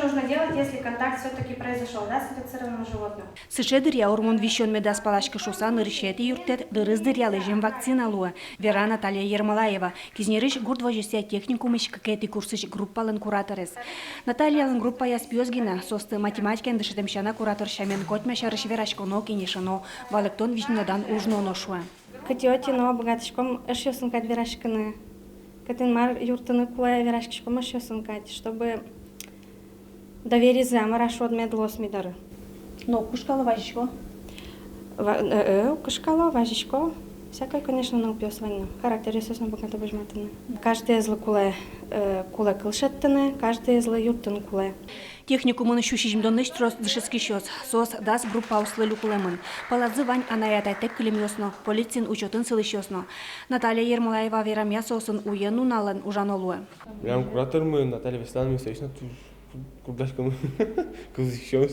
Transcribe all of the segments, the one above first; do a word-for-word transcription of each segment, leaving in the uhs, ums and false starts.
Нужно делать, если контакт всё-таки произошёл, да, с инфицированным животным? Сыӵе дыръя ормон висён медаз паласькы шуыса, нырысетӥ юрттэт дырыз дыръя лэзем вакцина луэ, вера Наталья Ермолаева, Кизнерысь гурт возёсъя техникумысь кыкетӥ курсысь группалэн кураторез. Натальялэн группаяз пиос гинэ, соосты математикаен дышетэм сяна куратор сямен котьма сярысь вераськоно, кенешоно, валэктон-визьнодан уж нуоно, шуэ. Кытӥ-отӥ но быгатӥськом эшъёсын кадь вераськыны. Кытын мар юрттыны кулэ, вераськиськом эшъёсын кадь, чтобы доверизы, а мар-а шуод, мед луоз ми доры. Но уг кышкало, вазисько? Ва-, э, э, уг кышкало, вазисько. Всякой, конечно, нылпиос вань но. Характеръёссэс но быгато возьматыны. Каждыезлы кулэ, э, кулэ кыл шедьтыны, каждыезлы юрттыны кулэ. Техникумын сю сизьымдонлэсь трос дышетскисьёс, соос дас группаослы люкылэмын. Пӧлазы вань анай-атайтэк кылемъёс но, полициын учётын сылӥсьёс но. Наталья Ермолаева верамъя, соосын уен-нуналэн ужано луэ. Милям куратормы Наталья Вячеславовна, ми соин но туж курдаськом, кылзӥськом.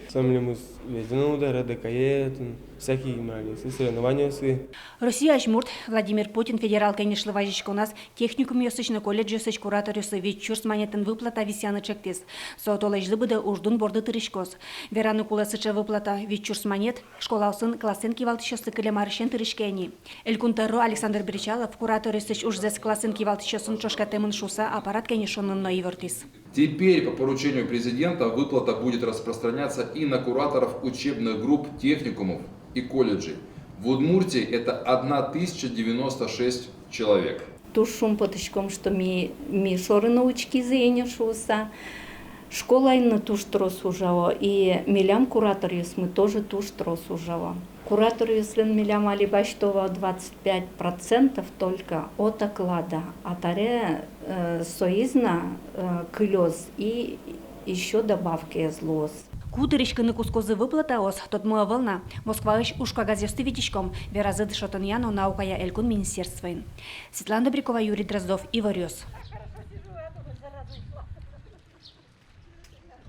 Со милемыз везде но уд РДК-е, тын всякие мар-а, соревнованиосы. Россия азьмурт Владимир Путин Федерал Кенешлы вазиськоназ техникумъёсысь но колледжъёсысь кураторъёслы вить сюрс манетэн выплата висъяны чектӥз. Со толэзьлы быдэ уждун борды тыриськоз. Вераны кулэ, сыӵе выплата, вить сюрс манет, школаосын классэн кивалтӥсьёслы кылем арысен тыриське ини. Элькун тӧро Александр Бречалов кураторъёслэсь ужзэс классэн кивалтӥсьёсын ӵошатэмын шуыса аппарат кенешонын но ивортӥз. Теперь по поручению президента выплата будет распространяться и на кураторов учебных групп техникумов и колледжей. В Удмуртии это одна тысяча девяносто шесть человек. Туж шумпотӥськом, что ми, ми шоры но учкизы ини шуыса. Школаын но туж трос ужало, и милям кураторъёсмы тоже туж трос ужало. Кураторъёслэн милям али басьто вал двадцать пять процентов только от оклада, а таре, э, соиз на, э, кылёз и ещё добавкаез луоз. Ку тыриськыны кутскозы выплатаос, тодмо ӧвӧл на. Москваысь уж кагазъёсты витиськом, веразы дышетонъя но наукая элькун министерствоын. Светлана Добрякова, Юрий Дроздов, «Иворъёс».